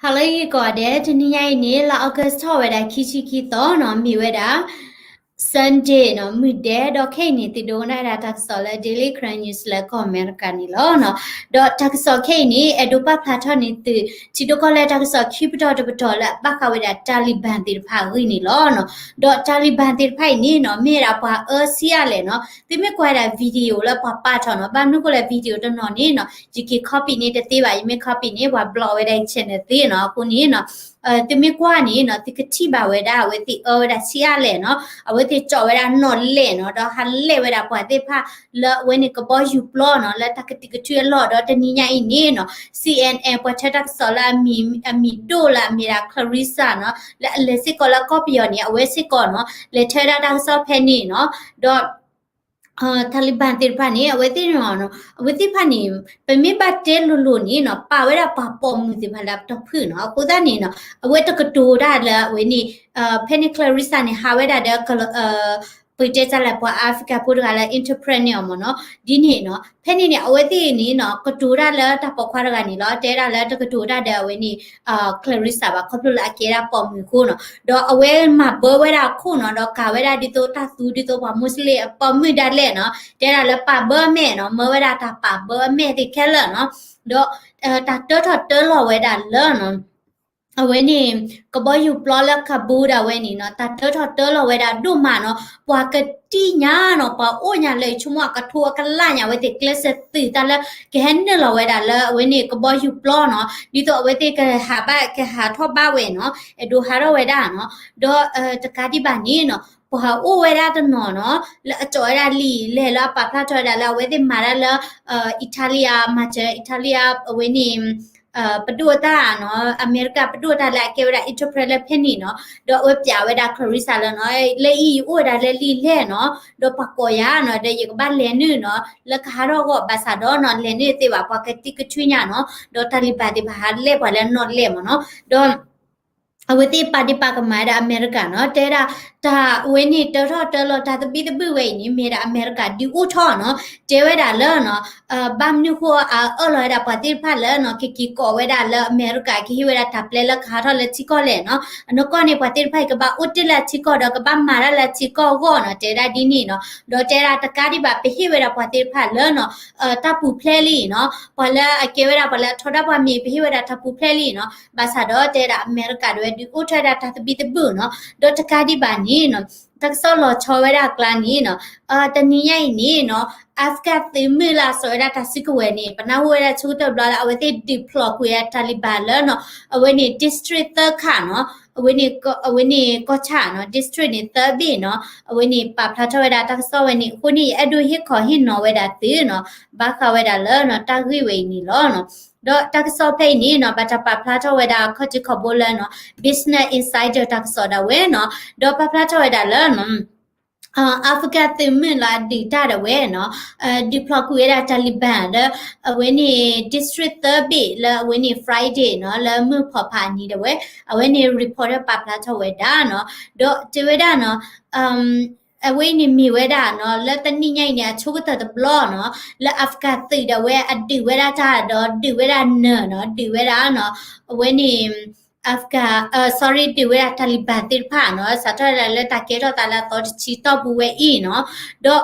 ဟါလၢအဂ့ၤကိးဂၤဒဲး, တနံၤညါအံၤန့ၣ် လါ August ထီၣ်ဝဲဒၣ်ခံဆံခံသီနီၤ, မ့ၢ်ဝဲဒၣ် Sunday နီၤ, မုၢ်ဒဲး, ဒီးခဲအံၤန့ၣ် သုဒိကနၣ်ဝဲဒၣ်တၢ်ကစီၣ်လၢ Daily Karen News လၢကီၢ်အမဲရကၤန့ၣ်လီၤ. ဒီးတၢ်ကစီၣ်ခဲအံၤန့ၣ် အဲၣ်ဒိးပာ်ဖျါထီၣ်န့ၢ်သု ထံဒိၣ်ကီၢ်လဲၢ်တၢ်ကစီၣ်ခံပတီၢ်တပတီၢ်လၢအဘၣ်ဃးဝဲဒၣ် Taliban သ့ၣ်တဖၣ်အဂ့ၢ်န့ၣ်လီၤ. ဒီး Taliban သ့ၣ်တဖၣ်အံၤန့ၣ်နီၤ, မ့ၢ်ဝဲဒၣ်ပှၤအၢဆံးအါလဲၣ်နီၤ, သုမ့ၢ်ကွၢ်ဝဲဒၣ် video လၢပှၤပာ်ထီၣ်နီၤ, ဘၣ်မနုၤဃိလဲၣ် video တနီၤန့ၣ်နီၤ ယက့ၤ copy န့ၣ်တသ့ဘၣ်, ယမ့ၢ် copy န့ၣ် ပှၤ block ဝဲဒၣ်ယ channel သ့နီၤ, အဃိန့ၣ်နီၤ သုမ့ၢ်ကွၢ်န့ၣ်နီၤ သုကထံၣ်ဘၣ်ဝဲဒၣ် အဝဲသ့ၣ်အၢဝဲဒၣ်ဆံးအါလဲၣ်နီၤ, အဝဲသ့ၣ်ကၠီးဝဲဒၣ်နီၣ်လဲၣ်နီၤ, ဒီးဟးလဲၢ်ဝဲဒၣ်ပှၤသ့ၣ်တဖၣ်လၢအဝဲန့ၣ် ကဘီယူၤပျီနီၤ, လၢတၢ်ကတုာ်ကထုအလီၢ်, ဒီးတနံၤညါအံၤန့ၣ်နီၤ C N N ပှၤထၢတၢ်ကစီၣ်လၢအမံၤဒိၣ်လၢအမ့ၢ်ဒၣ် Clarissa နီၤ, လၢအလဲၤစ့ၢ်ကီးလၢကီၢ်ပယီၤန့ၣ် အဝဲစ့ၢ်ကီးနီၤ လဲၤထၢဒၣ်တၢ်ကစီၣ်ဖဲန့ၣ်နီၤ, ဒီး Taliban သ့ၣ်တဖၣ်န့ၣ် အဝဲသ့ၣ်နီၤ, အဝဲသ့ၣ်တဖၣ်န့ၣ် ပမ့ၢ်ဘၣ်တဲလိၤလိၤန့ၣ်နီၤ ပာ်ဝဲဒၣ်ပှၤပိာ်မုၣ်သ့ၣ်တဖၣ်လၢအတဖုနီၤ, အဃိသတးန့ၣ်နီၤ အဝဲတကတိၤတၢ်လၢအဝဲန့ၣ် ဖဲန့ၣ် Clarissa န့ၣ် ဟးဝဲဒၣ်ဒီး ပတဲတၢ်လၢပှၤ Africa ဖိတဂၤလၢ interpret န့ၢ်အီၤမ့ၢ်နီၤ, ဒ်န့ၣ်နီၤ, ဖဲန့ၣ်န့ၣ် အဝဲသ့ၣ်န့ၣ်နီၤ ကတိၤတၢ်လၢတၢ်ပိာ်ခွါတဂၤန့ၣ်လီၤ, တဲဒၣ်လၢတကတိၤတၢ်ဒီးအဝဲန့ၣ် Clarissa ဘၣ် ခီဖျိလၢအကဲဒၣ်ပိာ်မုၣ်အဃိနီၤ, ဒီးအဝဲမၤဘၢဝဲဒၣ်အခိၣ်နီၤ, ဒီးကၤဝဲဒၣ်ဒ်သိးတၢ်သူဒ်သိးပှၤ Muslim အပိာ်မုၣ်ဒၣ်လဲာ်နီၤ, တဲဒၣ်လၢပာ်ဘၢအမဲာ်နီၤ, မၢဝဲဒၣ်တၢ်ပာ်ဘၢအမဲာ်သ့ၣ်ခဲလၢာ်နီၤ, ဒီး တၢ်တၢထီၣ်တၢလီၤဝဲဒၣ်လၢ အဝဲန့ၣ် ကဘီယူၤပျီလၢ Kabul ဒၣ်ဝဲန့ၣ်နီၤ, တၢ်တၢထီၣ်တၢလီၤဝဲဒၣ်ဒိၣ်မးနီၤ, ပှၤကတံၢ်ညါနီၤ, ပှၤအိၣ်ညါလၢဆိကမိၣ်အကထိအကလၢ်ညါ, အဝဲသ့ၣ်ကျဲးစၢးသုးတၢ်လၢ ကဟဲနုာ်လီၤဝဲဒၣ်လၢအဝဲန့ၣ် ကဘီယူၤပျီနီၤ, ဒ်သိးအဝဲသ့ၣ်ကဟးဘၣ် ကဟးထီၣ်ဘၣ်ဝဲနီၤ, အဲၣ်ဒိးဟးထီၣ်ဝဲဒၣ်နီၤ, ဒီးတကးဒံးဘၣ်န့ၣ်နီၤ ပှၤအိၣ်ဝဲဒၣ်တနီၤနီၤ, လၢအကၠီဝဲဒၣ်လံာ်လဲၢ်လၢအပာ်ဖျါထီၣ်ဝဲဒၣ်လၢအဝဲသ့ၣ်မၤတၢ်လၢ Italia မၤစၢၤ Italia အဝဲန့ၣ် ပဒိၣ်တၢ်နီၤ, အမဲရကၤပဒိၣ်တၢ်လၢအကဲဝဲဒၣ် interpret လၢဖဲန့ၣ်နီၤ, ဒီးအဝဲပျးဝဲဒၣ် Clarissa လၢနီၤ, လၢအံၤယအိၣ်ဝဲဒၣ်လၢလံာ်လဲၢ်နီၤ, ဒီးပှၤကိးယၤနီၤ, ဒီးယကဘၣ်လဲၤနုာ်နီၤ, လၢကဟးထီၣ်အဂီၢ် ဘၣ်ဆၣ်ဒီးနီၤ လဲၤနုာ်သ့ဘၣ် ပှၤကတံာ်ကထွံညါနီၤ, ဒီး Taliban သ့ၣ်တဖၣ်ဟးလဲၢ်ပှၤလၢနီၣ်လဲၢ်မ့ၢ်နီၤ, ဒီး အဝဲသ့ၣ်ပာ်ဒ့ၣ်ပာ်ကမၣ်ဝဲဒၣ်အမဲရကၤနီၤ, တဲဒၣ် တၢ်အဝဲန့ၣ် တၢထီၣ်တၢလီၤတၢ်သဘံၣ်သဘုၣ်ဝဲအံၤန့ၣ် မ့ၢ်ဒၣ်အမဲရကၤဒုးအိၣ်ထီၣ်နီၤ, တဲဝဲဒၣ်လၢနီၤ ဘၣ်မနုၤဃိအအၢၣ်လီၤဝဲဒၣ်ပှၤသ့ၣ်တဖၣ်လၢနီၤ ကက့ၤကိးဝဲဒၣ်လၢအမဲရကၤ ကဟ့ၣ်ဝဲဒၣ်တၢ်ပျဲလၢကဟးထီၣ်လၢထံကီၢ်လဲၣ်နီၤ, အနီၢ်ကီၢ်န့ၣ် ပှၤသ့ၣ်တဖၣ်အံၤကဘၣ်အိၣ်တ့ၢ်လၢအထံကီၢ်ဒီးကဘၣ်မၤတၢ်လၢအထံကီၢ်အဂီၢ်နီၤ, တဲဒၣ်ဒ်န့ၣ်နီၤ, ဒီးတဲဒၣ်တကးဒံးဘၣ် ပဟ့ၣ်ဝဲဒၣ်ပှၤသ့ၣ်တဖၣ်လၢနီၤ တၢ်ပူၤဖျဲးလံနီၤ, ပှၤလၢအကဲဝဲဒၣ်ပှၤလၢအထီဒါပှၤမ့ၢ် ပဟ့ၣ်ဝဲဒၣ်တၢ်ပူၤဖျဲးလံနီၤ, ဘၣ်ဆၣ်ဒီးတဲဒၣ်အမဲရကၤဒၣ်ဝဲဒုးအိၣ်ထီၣ်ဝဲဒၣ်တၢ်သဘံၣ်သဘုၣ်နီၤ, ဒီးတကးဒံးဘၣ်န့ၣ်နီၤ တၢ်ကစီၣ်လီၤဆီဝဲဒၣ်အကျါန့ၣ်နီၤ, တနံၤညါအံၤန့ၣ်နီၤ Afghan သုးမုၢ်လၢအစိာ်ဝဲဒၣ်တၢ်စုကဝဲၤန့ၣ် ပနၢ်ဟူဝဲဒၣ်ဆိကတၢၢ်ဘျီလၢအဝဲသ့ၣ်ဒုးဖျိးကွံာ်ဝဲဒၣ် Taliban လၢနီၤ အဝဲန့ၣ် district သၢခါနီၤ, အဝဲန့ၣ် အဝဲန့ၣ်ကီၢ်ဆၣ်နီၤ district န့ၣ်သၢဘ့ၣ်နီၤ, အဝဲန့ၣ်ပာ်ဖျါထီၣ်ဝဲဒၣ်တၢ်ကစီၣ်ဝဲန့ၣ် အဃိန့ၣ် ယအဲၣ်ဒိးဟ့ၣ်ခီဟ့ၣ်နီၤဝဲဒၣ်သုနီၤ, ဘၣ်ဃးဝဲဒၣ်လၢနီၤ တၢ်ဂ့ၢ်ဝဲအံၤန့ၣ်လီၤနီၤ, ဒီးတၢ်ကစီၣ်ဖဲအံၤန့ၣ်နီၤ ဘၣ်တၢ်ပာ်ဖျါထီၣ်ဝဲဒၣ်ခီၣ်ထံးခီၣ်ဘိလၢနီၤ Business Insider တၢ်ကစီၣ်ဒၣ်ဝဲနီၤ, ဒီးပာ်ဖျါထီၣ်ဝဲဒၣ်လၢနီၤ Afghan သုးမုၢ်လၢအဒုးတၢ်ဒၣ်ဝဲနီၤ, ဒုးဖျိးကွံာ်ဝဲဒၣ် Taliban လၢ အဝဲန့ၣ် district သၢဘ့ၣ်လၢအဝဲန့ၣ် Friday နီၤ လၢမုၢ်ဖီၣ်ဖးအနံၤဒၣ်ဝဲ, အဝဲန့ၣ် report ပာ်ဖျါထီၣ်ဝဲဒၣ်နီၤ, ဒီးတဲဝဲဒၣ်နီၤ အဝဲအံၤန့ၣ်မ့ၢ်ဝဲဒၣ်နီၤ လၢတနံၣ်ညါအံၤန့ၣ် အဆိကတၢၢ်တဘျီနီၤ, လၢ Afghan သုးဒၣ်ဝဲအဒုးဝဲဒၣ်တၢ်ဒီးဒုးဝဲဒၣ်နၢၤနီၤ, ဒုးဝဲဒၣ်နီၤ အဝဲန့ၣ် Afghan, sorry ဒုးဝဲဒၣ် Taliban သ့ၣ်တဖၣ်နီၤ, စးထီၣ်ဒၣ်လၢတၢ်ကဲထီၣ်သးလၢအသီတဆံတီၢ်ပူၤဝဲအံၤနီၤ, ဒီး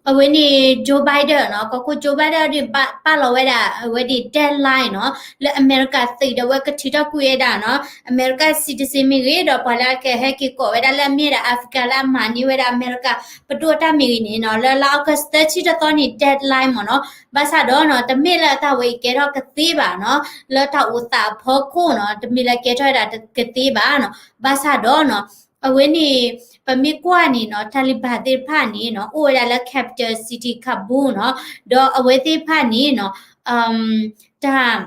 အဝဲန့ၣ် Joe Biden နီၤ, ကီၢ်ခိၣ် Joe Biden ဒၣ်ပာ်လီၤဝဲဒၣ် အဝဲဒၣ် deadline နီၤ, လၢအမဲရကၤသုးဒၣ်ဝဲကထုးထီၣ်ကွံာ်ဝဲဒၣ်နီၤ, အမဲရကၤ citizen မ့ၢ်ဂ့ၤ ဒီးပှၤလၢကဟဲက့ၤကိးဝဲဒၣ်လၢအမ့ၢ်ဒၣ် Afghan လၢအမၤန့ၢ်ဝဲဒၣ်အမဲရကၤပဒိၣ်တၢ်မ့ၢ်ဂ့ၤန့ၣ်နီၤ, လၢလါ August သၢဆံတသီန့ၣ် deadline မ့ၢ်နီၤ, ဘၣ်ဆၣ်ဒီးနီၤ တမ့ၢ်လၢတၢ်ဝဲအံၤကဲထီၣ်ကသ့ဘၣ်နီၤ, လၢတၢ်အိၣ်သးအဖီခိၣ်နီၤ, တမ့ၢ်လၢကဲထီၣ်ဝဲဒၣ်ကသ့ဘၣ်နီၤ, ဘၣ်ဆၣ်ဒီးနီၤ အဝဲန့ၣ် ပမ့ၢ်ကွၢ်န့ၣ်နီၤ Taliban သ့ၣ်တဖၣ်န့ၣ်နီၤ အိၣ်ဝဲဒၣ်လၢ capital city Kabul နီၤ, ဒီးအဝဲသ့ၣ်တဖၣ်န့ၣ်နီၤ တၢ်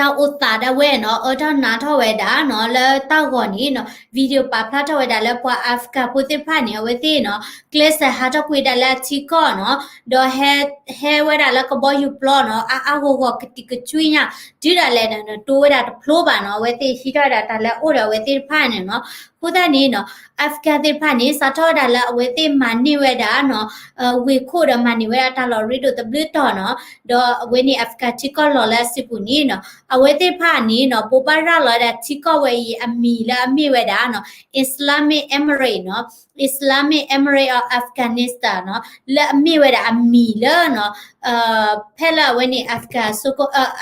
တၢ်အိၣ်သးဒၣ်ဝဲနီၤ အၢထီၣ်နးထီၣ်ဝဲဒၣ်နီၤ လၢတၢ်ဂီၤန့ၣ်နီၤ video ပာ်ဖျါထီၣ်ဝဲဒၣ်လၢပှၤ Afghan ဖိသ့ၣ်တဖၣ်န့ၣ် အဝဲသ့ၣ်နီၤ ကျဲးစၢးဟးထီၣ်ကွံာ်ဒၣ်လၢအထံကီၢ်နီၤ, ဒီးဟဲ ဟဲဝဲဒၣ်လၢကဘီယူၤပျီနီၤ အါအါဂီၢ်ဂီၢ် ကတံာ်ကဆွံညါ တုၤဒၣ်လဲာ်န့ၣ် တိဝဲဒၣ်တဖျိဘၣ်နီၤ, အဝဲသ့ၣ်ဟံးထီၣ်ဝဲဒၣ်တၢ်လၢအအိၣ်ဒီးအဝဲသ့ၣ်တဖၣ်န့ၣ်နီၤ, အဃိသတးန့ၣ်နီၤ Afghan သ့ၣ်တဖၣ်န့ၣ် စးထီၣ်ဝဲဒၣ်လၢအဝဲသ့ၣ်မၤန့ၢ်ဝဲဒၣ်နီၤ ဝ့ၢ်ခိၣ်ဒီးမၤန့ၢ်ဝဲဒၣ်တၢ်လီၢ်ရ့ဒိၣ်သဘျုးတီၤနီၤ, ဒီးအဝဲန့ၣ် Afghan ထံကီၢ်လီၤလၢအစုပူၤန့ၣ်နီၤ အဝဲသ့ၣ်တဖၣ်န့ၣ်နီၤ ဘိးဘၣ်ရၤလီၤဝဲဒၣ်ထံကီၢ်ဝဲအံၤအမံၤလၢအမ့ၢ်ဝဲဒၣ်နီၤ Islamic Emirate နီၤ Islamic Emirate of Afghanistan နီၤ လၢအမ့ၢ်ဝဲဒၣ်အမံၤလၢနီၤ ဖဲလၢအဝဲန့ၣ် Afghan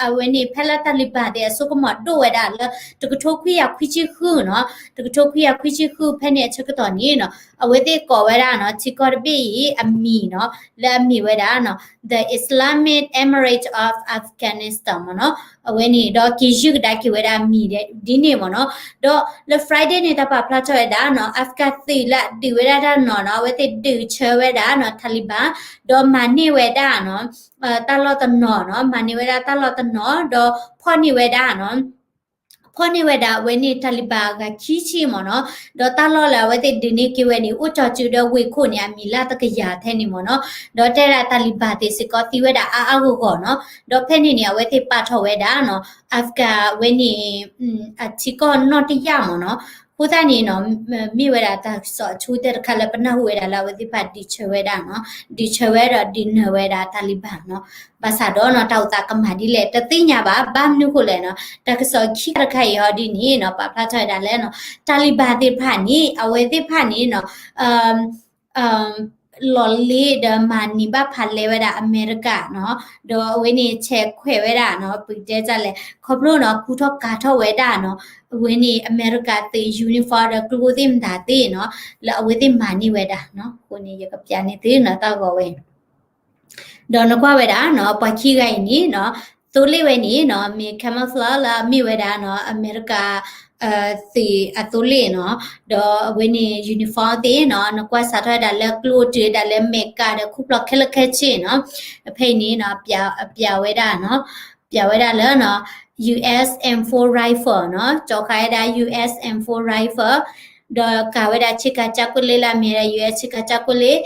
အဝဲန့ၣ် ဖဲလၢ Taliban သ့ၣ်အစိကမီၤဒိၣ်ဝဲဒၣ်လၢ တကထိခွံကယၤခွံဆံဃုနီၤ တကထိခွံကယၤခွံဆံဃု ဖဲန့ၣ်အဆၢကတီၢ်န့ၣ်နီၤ အဝဲသ့ၣ်ကိးဝဲဒၣ်နီၤ ထံကီၢ်တဘ့ၣ်အံၤအမံၤနီၤ လၢအမ့ၢ်ဝဲဒၣ်နီၤ The Islamic Emirate of Afghanistan မ့ၢ်နီၤ အဝဲန့ၣ် ဒီးက့ၤယုၢ်ကဒါက့ၤဝဲဒၣ်အမံၤဒ်န့ၣ်မ့ၢ်နီၤ ဒီးလၢ Friday န့ၣ် တၢ်ပာ်ဖျါထီၣ်ဝဲဒၣ်နီၤ Afghan သုးလၢအဒုးဝဲဒၣ်တၢ်နီၤနီၤ အဝဲသ့ၣ်ဒုးဆၢဝဲဒၣ်နီၤ Taliban ဒီးမၤန့ၢ်ဝဲဒၣ်နီၤ တၢ်လီၢ်တနီၤနီၤ မၤန့ၢ်ဝဲဒၣ်တၢ်လီၢ်တနီၤ ဒီးဖီၣ်န့ၢ်ဝဲဒၣ်နီၤ ဖီၣ်န့ၢ်ဝဲဒၣ်အဝဲန့ၣ် Taliban အဂၤခံဆံမ့ၢ်နီၤ ဒီးတၢ်လီၢ်လၢအဝဲသ့ၣ်ဒုးန့ၢ်က့ၤဝဲန့ၣ် အိၣ်ကၠီၤစုဒီးဝ့ၢ်ခိၣ်န့ၣ် အမံၤလၢတကယၤထဲန့ၣ်မ့ၢ်နီၤ ဒီးတဲဒၣ် Taliban သ့ၣ်စ့ၢ်ကီးသံဝဲဒၣ်အါအါဂီၢ်ဂီၢ်နီၤ ဒီးဖဲန့ၣ်န့ၣ် အဝဲသ့ၣ်ပာ်ထီၣ်ဝဲဒၣ်နီၤ Afghan အဝဲန့ၣ် အထံကီၢ်နီၣ်တယၢ်မ့ၢ်နီၤ အဃိသတးန့ၣ်နီၤ မ့ၢ်ဝဲဒၣ်တၢ်ကစီၣ်အဆိကတၢၢ်တခါလၢပနၢ်ဟူဝဲဒၣ်လၢအဝဲသ့ၣ်တဖၣ်ဒုးဆၢဝဲဒၣ်နီၤ ဒုးဆၢဝဲဒီးဒုးနၢၤဝဲဒၣ် Taliban နီၤ ဘၣ်ဆၣ်ဒီးနီၤ တၢ်အိၣ်သးကမၤဒ်လဲၣ် တသ့ၣ်ညါဘၣ် ဘၣ်မနုၤဃိလဲၣ်နီၤ တၢ်ကစီၣ်ခံခါတခါအံၤဟီဒ်န့ၣ်နီၤ ပာ်ဖျါထီၣ်ဝဲဒၣ်လၢနီၤ Taliban သ့ၣ်တဖၣ်န့ၣ် အဝဲသ့ၣ်တဖၣ်န့ၣ်နီၤ လီၤလ့ဒီးမၤန့ၢ်ဘၣ်ဖးလဲဝဲဒၣ်အမဲရကၤနီၤ ဒီးအဝဲန့ၣ်ဆဲးခွဲးဝဲဒၣ်နီၤ ပကတဲဒ်လဲၣ် ခီဖျိနီၤ ကူထီၣ်ကၤထီၣ်ဝဲဒၣ်နီၤ အဝဲန့ၣ်အမဲရကၤသုး uniform ဒီးကျိသ့ၣ်မတၤသ့ၣ်နီၤ လၢအဝဲသ့ၣ်မၤန့ၢ်ဝဲဒၣ်နီၤ အဃိန့ၣ် ယကပျးန့ၢ်သုနီၤတၢ်ဂီၤဝဲ ဒီးနကွၢ်ဝဲဒၣ်နီၤ ပှၤခံဂၤအံၤန့ၣ်နီၤ သိလ့ၣ်ဝဲန့ၣ်နီၤ မ့ၢ် camouflage လၢအမ့ၢ်ဝဲဒၣ်နီၤ အမဲရကၤ သုးအသိလ့ၣ်နီၤ ဒီးအဝဲန့ၣ် uniform သ့ၣ်နီၤ နကွၢ်စးထီၣ်ဝဲဒၣ်လၢကျိတုၤဝဲဒၣ်လၢမဲးကၤဒီးခိၣ်ဖျီၣ်ခဲလၢာ်ခဲဆ့နီၤ ဖဲအံၤန့ၣ်နီၤ ပျးဝဲဒၣ်နီၤ ပျးဝဲဒၣ်လၢနီၤ US M four rifle နီၤ ကၠီၤဃာ်ဝဲဒၣ် US M four rifle ဒီးကၤဝဲဒၣ်ဆ့ကၤကၠၢ်ကွ့လ့လၢအမ့ၢ်ဝဲဒၣ် US ဆ့ကၤကၠၢ်ကွ့လ့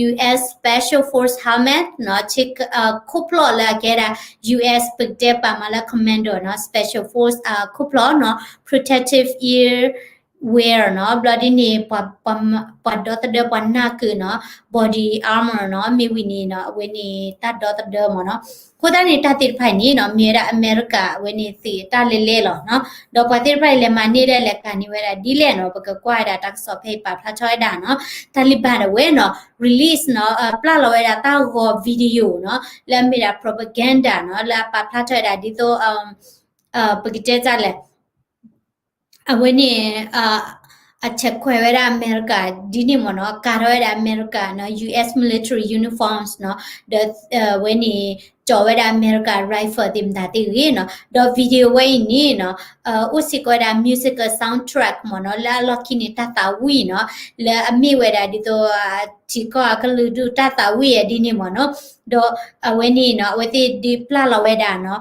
US Special Force helmet နီၤ ခိၣ်ဖျီၣ်လၢအကဲဒၣ် US ပကတဲပာ်မးလၢ commando နီၤ Special Force ခိၣ်ဖျီၣ်နီၤ protective ear wear နီၤ ဘျီဒ်န့ၣ် ပှၤဒီသဒၢပှၤနၢ်ကုာ်နီၤ body armor နီၤ မ့ၢ်ဝံၤန့ၣ်နီၤ အဝဲန့ၣ်တၢ်ဒီသဒၢမ့ၢ်နီၤ အဃိသတးန့ၣ် တၢ်သ့ၣ်တဖၣ်အံၤန့ၣ်နီၤ မ့ၢ်ဝဲဒၣ်အမဲရကၤ အဝဲန့ၣ်သုးအတၢ်လဲၤလဲၤလီၤနီၤ ဒီးပှၤသ့ၣ်တဖၣ်အံၤလဲၤမၤန့ၢ်ဒ်လဲၣ် ကၤန့ၢ်ဝဲဒၣ်ဒ်လဲၣ်နီၤ ပကကွၢ်ဝဲဒၣ်တၢ်ကစီၣ်ဖဲအံၤပာ်ဖျါထီၣ်ဝဲဒၣ်နီၤ Taliban အဝဲနီၤ release နီၤ ပျၢ်လီၤဝဲဒၣ်တၢ်ဂီၤ video နီၤ လၢအမ့ၢ်ဒၣ် propaganda နီၤ လၢအပာ်ဖျါထီၣ်ဝဲဒၣ်ဒ်သိး ပကတဲဒ်လဲၣ် အဝဲန့ၣ် အဆဲးခွဲးဝဲဒၣ်အမဲရကၤဒ်န့ၣ်မ့ၢ်နီၤ ကၤထီၣ်ဝဲဒၣ်အမဲရကၤနီၤ US military uniforms နီၤ ဒီးအဝဲန့ၣ် ကၠီၤဝဲဒၣ်အမဲရကၤ rifle သ့ၣ်မတၤသ့ၣ်ဂ့ၤနီၤ ဒီး video ဝဲအံၤန့ၣ်နီၤ အိၣ်စ့ၢ်ကီးဝဲဒၣ် musical soundtrack မ့ၢ်နီၤ လၢအလီၢ်ခံန့ၣ်တၢ်သးဝံၣ်နီၤ လၢအမ့ၢ်ဝဲဒၣ်ဒ်သိး ထံကီၢ်အကလုာ်ဒူၣ်တၢ်သးဝံၣ်အဒ်န့ၣ်မ့ၢ်နီၤ ဒီးအဝဲန့ၣ်နီၤ အဝဲသ့ၣ်ဒုးပျၢ်လီၤဝဲဒၣ်နီၤ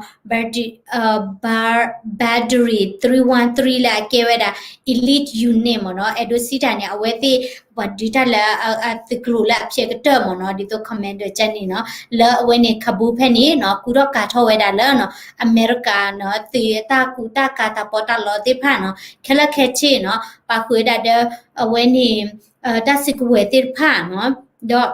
Badri three one three လၢအကဲဝဲဒၣ် elite unit မ့ၢ်နီၤ အဲၣ်ဒိးစံးတၢ်န့ၣ် အဝဲသ့ၣ်ပှၤဒုးတၢ်လၢအသုးကျိၤလၢအဖျဲးကတၢၢ်မ့ၢ်နီၤ ဒ်သိး commando ကန့ၣ်နီၤ လၢအဝဲန့ၣ် Kabul ဖဲန့ၣ်နီၤ ကူထီၣ်ကၤထီၣ်ဝဲဒၣ်လၢနီၤ အမဲရကၤနီၤ သုးအတၢ်ကူတၢ်ကၤတၢ်ပီးတၢ်လီသ့ၣ်တဖၣ်နီၤ ခဲလၢာ်ခဲဆ့နီၤ ပာ်ဃုာ်ဝဲဒၣ်ဒီး အဝဲန့ၣ် တၢ်စုကဝဲၤသ့ၣ်တဖၣ်နီၤ ဒီး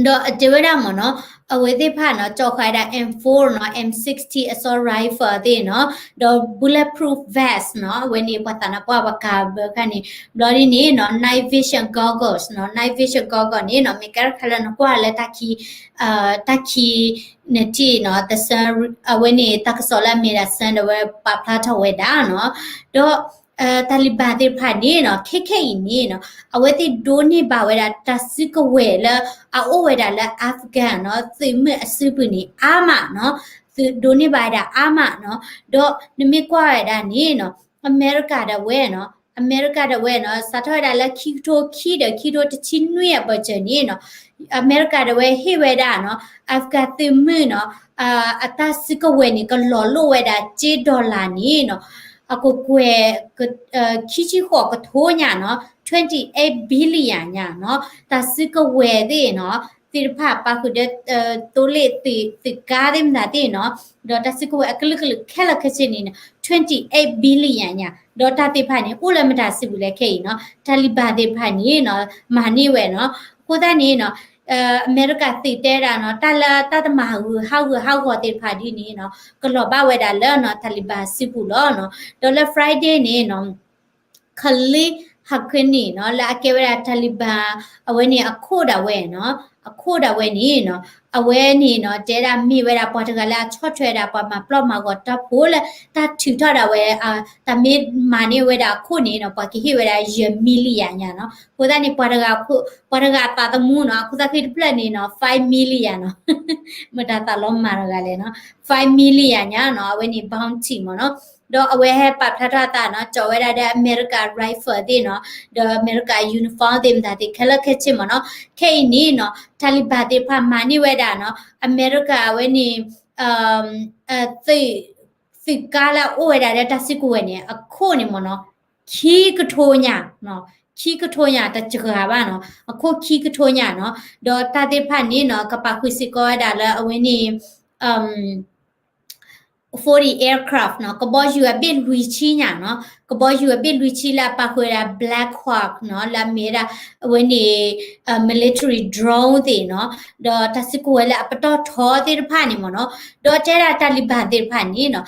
ဒီးအတဲဝဲဒၣ်မ့ၢ်နီၤ အဝဲသ့ၣ်တဖၣ်နီၤ ကၠီၤဃာ်ဝဲဒၣ် M four နီၤ M sixty assault rifle သ့ၣ်နီၤ ဒီး bulletproof vest နီၤ အဝဲန့ၣ် ပှၤသးနါပှၢ်ပှၤကၤဘၢခါန့ၣ် ဘျီဒ်န့ၣ်နီၤ night vision goggles နီၤ night vision goggles န့ၣ်နီၤ မ့ၢ်ကဲထီၣ်ခဲလၢာ်နကွၢ်လၢတၢ်ခံ တၢ်ခံ နထံၣ်နီၤ သဆၢ အဝဲန့ၣ် တၢ်ကစီၣ်လၢအမ့ၢ်ဒၣ် Sun ဒီးဝဲပာ်ဖျါထီၣ်ဝဲဒၣ်နီၤ ဒီး Taliban သ့ၣ်တဖၣ်န့ၣ်နီၤ ခဲခဲအံၤန့ၣ်နီၤ အဝဲသ့ၣ်ဒိးန့ၢ်ဘၣ်ဝဲဒၣ်တၢ်စုကဝဲၤလၢ အအိၣ်ဝဲဒၣ်လၢ Afghan နီၤ သုးမုၢ်အစုပူၤန့ၣ် အါမးနီၤ သုးဒိးန့ၢ်ဘၣ်ဝဲဒၣ်အါမးနီၤ ဒီးနမ့ၢ်ကွၢ်ဝဲဒၣ်န့ၣ်နီၤ အမဲရကၤဒၣ်ဝဲနီၤ အမဲရကၤဒၣ်ဝဲနီၤ စးထီၣ်ဝဲဒၣ်လၢခံကထိခံဒီးခံကထိတဆံနွံအဘၢၣ်စၢၤန့ၣ်နီၤ အမဲရကၤဒၣ်ဝဲဟ့ၣ်ဝဲဒၣ်နီၤ Afghan သုးမုၢ်နီၤ အတၢ်စုကဝဲၤန့ၣ် ကလီၤလိာ်ဝဲဒၣ်စ့ dollar န့ၣ်နီၤ အကကွဲၢ် ခံဆံဃိးကထိညါနီၤ twenty eight billion ညါနီၤ တၢ်စုကဝဲၤသ့ၣ်နီၤ သ့ၣ်တဖၣ်ပာ်ဃုာ်ဒီး သိလ့ၣ်သုးကါသ့ၣ်မတၤသ့ၣ်နီၤ ဒီးတၢ်စုကဝဲၤအကလုာ်ကလုာ်ခဲလၢာ်ခဲဆ့န့ၣ်နီၤ twenty eight billion ညါ ဒီးတၢ်သ့ၣ်တဖၣ်န့ၣ် အိၣ်လၢမတၤစုပူၤလဲၣ်ခဲအံၤနီၤ Taliban သ့ၣ်တဖၣ်န့ၣ်နီၤ မၤန့ၢ်ဝဲနီၤ အဃိသတးန့ၣ်နီၤ အမဲရကၤသုးတဲဒၣ်နီၤ တၢ်လၢတၢ်တမၤဂုာ်ဟးဂူာ်ဟးဂီၤသ့ၣ်တဖၣ်ဒ်န့ၣ်နီၤ ကလီၤဘၣ်ဝဲဒၣ်လၢနီၤ Taliban စုပူၤလီၤနီၤ. ဒီးလၢ Friday န့ၣ်နီၤ Khalil Haqqani နီၤ လၢအကဲဝဲဒၣ် Taliban အဝဲန့ၣ်အခိၣ်ဒၣ်ဝဲနီၤ အခိၣ်ဒၣ်ဝဲန့ၣ်နီၤ အဝဲန့ၣ်နီၤ တဲဒၣ်မ့ၢ်ဝဲဒၣ်ပှၤတဂၤလၢအဆီၣ်ထွဲဒၣ်ပှၤမၤပျီၢ်မၤဂီၤတၢ်ဖိလၢတၢ်ထုးထီၣ်ဒၣ်ဝဲ တၢ်မ့ၢ်မၤန့ၢ်ဝဲဒၣ်အခိၣ်န့ၣ်နီၤ ပှၤကဟ့ၣ်ဝဲဒၣ်ယဲၢ် million ညါနီၤ. အဃိသတးန့ၣ် ပှၤတဂၤ ပှၤတဂၤအသးသမူနီၤ အခိၣ်သၣ်ဃံတဖျၢၣ်န့ၣ်နီၤ five million နီၤ မတၤသးလီၤမၤတဂၤလဲၣ်နီၤ five million ညါနီၤ အဝဲန့ၣ် bounty မ့ၢ်နီၤ. ဒီးအဝဲဟဲပာ်ဖျါထီၣ်အသးနီၤ ကၠီၤဝဲဒၣ်ဒီးအမဲရကၤ rifle သ့ၣ်နီၤ ဒီးအမဲရကၤ uniform သ့ၣ်မတၤသ့ၣ်ခဲလၢာ်ခဲဆ့မ့ၢ်နီၤ. ခဲအံၤန့ၣ်နီၤ Taliban သ့ၣ်တဖၣ်မၤန့ၢ်ဝဲဒၣ်နီၤ အမဲရကၤအဝဲန့ၣ် သုးကါလၢအအိၣ်ဝဲဒၣ်လၢတၢ်စုကဝဲၤန့ၣ် အခိၣ်န့ၣ်မ့ၢ်နီၤ ခံကထိညါ, ခံကထိညါတစှၤဘၣ်နီၤ, အခိၣ်ခံကထိညါနီၤ. ဒီးတၢ်သ့ၣ်တဖၣ်န့ၣ်နီၤ ကပာ်ဃုာ်စ့ၢ်ကီးဝဲဒၣ်လၢအဝဲန့ၣ် forty aircraft နီၤ, ကဘီယူၤအဘ့ၣ်လွံၢ်ဆံညါနီၤ, ကဘီယူၤအဘ့ၣ်လွံၢ်ဆံလၢအပာ်ဃုာ်ဝဲဒၣ် Black Hawk နီၤ, လၢအမ့ၢ်ဝဲဒၣ် အဝဲန့ၣ် military drone သ့ၣ်နီၤ, ဒီးတၢ်စုကဝဲၤလၢအပတီၢ်ထီသ့ၣ်တဖၣ်န့ၣ်မ့ၢ်နီၤ, ဒီးတဲဒၣ် Taliban သ့ၣ်တဖၣ်န့ၣ်နီၤ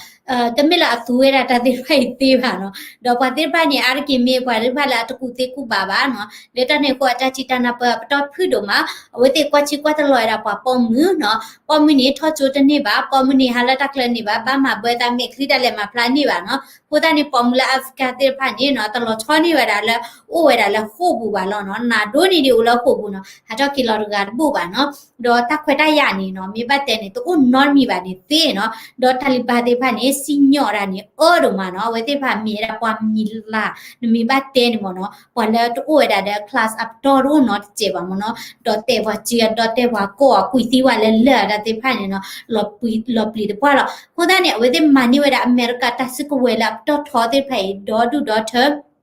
တမ့ၢ်လၢအသူဝဲဒၣ်တၢ်သ့ၣ်တဖၣ်အံၤသ့ဘၣ်နီၤ, ဒီးပှၤသ့ၣ်တဖၣ်န့ၣ် အါတက့ၢ်မ့ၢ်ပှၤသ့ၣ်တဖၣ်လၢအတကူၣ်သ့ကူၣ်ဘၣ်ဘၣ်နီၤ, လၢတၢ်န့ၣ်အဃိ အတၢ်ထံၣ်တၢ်နၢ်ပၢၢ်အပတီၢ်ဖုၣ်ဒိၣ်မး, အဝဲသ့ၣ်ကွၢ်ဆံကွၢ်တလီၤဝဲဒၣ်ပှၤပိာ်မုၣ်နီၤ, ပိာ်မုၣ်န့ၣ်ထီၣ်ကၠိတန့ၢ်ဘၣ်, ပိာ်မုၣ်န့ၣ်ဟးလၢတၢ်ကျဲန့ၣ်ဘၣ်, ဘၣ်မၤဘၢသးမဲာ်ချံတၢ်လဲၤမၤဖျါန့ၢ်ဘၣ်နီၤ, အဃိသတးန့ၣ် ပိာ်မုၣ်လၢ Afghan သ့ၣ်တဖၣ်န့ၣ်နီၤ တလီၤဆီန့ၢ်ဝဲဒၣ်လၢ အိၣ်ဝဲဒၣ်လၢဃိာ်ပူၤဘၣ်လီၤနီၤ, နးဒိၣ်န့ၣ်ဒ်အိၣ်လၢဃိာ်ပူၤနီၤ, ဟးထီၣ်က့ၤလီၤတဂၤတဘူၣ်ဘၣ်နီၤ, ဒီးတၢ်ခွဲးတၢ်ယာ်န့ၣ်နီၤ မ့ၢ်ဘၣ်တဲန့ၣ် တအိၣ်နီတမံၤဘၣ်န့ၣ်သ့နီၤ, ဒီး Taliban သ့ၣ်တဖၣ်န့ၣ် စံၣ်ညီၣ်ဒၣ်န့ၣ် အၢဒိၣ်မးနီၤ, အဝဲသ့ၣ်တဖၣ်မ့ၢ်ဝဲဒၣ်ပှၤမံၤလၢ်, နမ့ၢ်ဘၣ်တဲန့ၣ်မ့ၢ်နီၤ, ပှၤလၢတအိၣ်ဝဲဒၣ်ဒီး class အပတီၢ်တအိၣ်နီတစဲးဘၣ်မ့ၢ်နီၤ, ဒီးတဲပှၤစု ဒီးတဲပှၤကီၢ် ကွံာ်သံဝဲလၢလၢာ်တၢ်သ့ၣ်တဖၣ်န့ၣ်နီၤ, လီၤပျံၤတပှၢ်လီၤ. အဃိသတးန့ၣ် အဝဲသ့ၣ်မၤန့ၢ်ဝဲဒၣ်အမဲရကၤတၢ်စုကဝဲၤလၢအပတီၢ်ထီသ့ၣ်တဖၣ်အံၤ ဒီဒူၣ်ဒီထၢ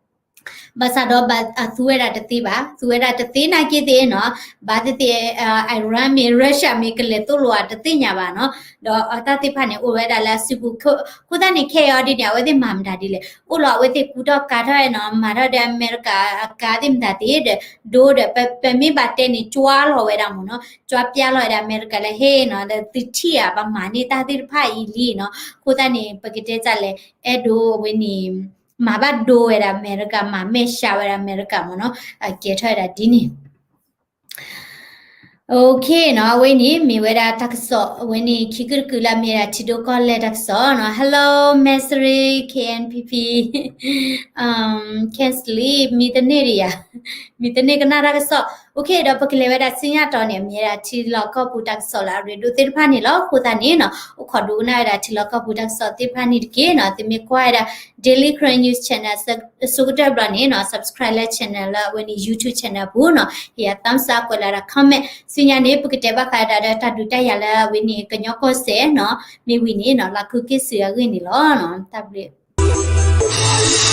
ဘၣ်ဆၣ်ဒီးဘၣ်အသူဝဲဒၣ်တသ့ဘၣ်, သူဝဲဒၣ်တသ့နာ်က့သ့ၣ်နီၤ, ဘၣ်သ့ၣ်သ့ၣ် Iran မ့ၢ် Russia မ့ၢ်ကလဲၤသိၣ်လိာ်အတသ့ၣ်ညါဘၣ်နီၤ, ဒီးတၢ်သ့ၣ်တဖၣ်န့ၣ် အိၣ်ဝဲဒၣ်လၢအစုပူၤ, အဃိသတးန့ၣ် ခဲအံၤဒ်န့ၣ် အဝဲသ့ၣ်မၤမတၤဒ်လဲၣ်, အိၣ်လီၤအဝဲသ့ၣ်ကူထီၣ်ကၤထီၣ်နီၤ, မၤထီၣ်ဒီးအမဲရကၤအကါသ့ၣ်မတၤသ့ၣ်ဒီး ဒိဒီး ပမ့ၢ်ဘၣ်တဲန့ၣ် ကွါလီၤဝဲဒၣ်မ့ၢ်နီၤ, ကွါပျါလီၤဝဲဒၣ်အမဲရကၤလၢဟ့ၣ်နီၤ, ဒီးသုထံၣ်ဧါ ပမၤန့ၢ်တၢ်သ့ၣ်တဖၣ်အံၤလံနီၤ, အဃိသတးန့ၣ် ပကတဲတၢ်လဲၣ်, အဲၣ်ဒိးအဝဲန့ၣ် မၤဘၣ်ဒိဝဲဒၣ်အမဲရကၤ, မၤမဲာ်ဆှးဝဲဒၣ်အမဲရကၤမ့ၢ်နီၤ, အကဲထီၣ်ဝဲဒၣ်ဒ်န့ၣ် OK နီၤ, အဝဲန့ၣ်မ့ၢ်ဝဲဒၣ်တၢ်ကစီၣ်, အဝဲန့ၣ် ခံကတၢၢ်တကုာ်လၢအမ့ၢ်ဝဲဒၣ်ထံဒိၣ်ကီၢ်လဲၢ်တၢ်ကစီၣ်နီၤ, Hello Mesri KNPP, Kensley မံတန့ၢ်ဒံးယၤ, မံတန့ၢ်ကနၣ်တၢ်ကစီၣ်, OK ဒီးပကလဲၤဝဲဒၣ်ဆူညါတီၤန့ၣ် အမ့ၢ်ဝဲဒၣ်ထံလီၢ်ကီၢ်ပူၤတၢ်ကစီၣ်လၢအရ့ဒိၣ်သ့ၣ်တဖၣ်န့ၣ်လီၤ. အဃိသတးန့ၣ်နီၤ အိၣ်ခိးဒိကနၣ်ဝဲဒၣ်ထံလီၢ်ကီၢ်ပူၤတၢ်ကစီၣ်သ့ၣ်တဖၣ်န့ၣ်တက့ၢ်နီၤ, သုမ့ၢ်ကွၢ်ဝဲဒၣ် Daily Karen News Channel အဆိကတၢၢ်ဘျီန့ၣ်နီၤ subscribe လၢ channel လၢအဝဲန့ၣ် YouTube channel ပူၤနီၤ, ဟ့ၣ်ယၤ thumbs up ကွဲးလီၤဒၣ် comment, ဆူညါန့ၣ် ပကတဲဘၣ်ဃးဒၣ်ဒီးတၢ်ဒုးတၢ်ယၤလၢအဝဲန့ၣ် ကညီကီၢ်စဲၣ်နီၤ, မ့ၢ်ဝံၤန့ၣ်နီၤ လၢခုက့ၢ်စုအဂ့ၢ်န့ၣ်လီၤ. တၢ်ဘျုး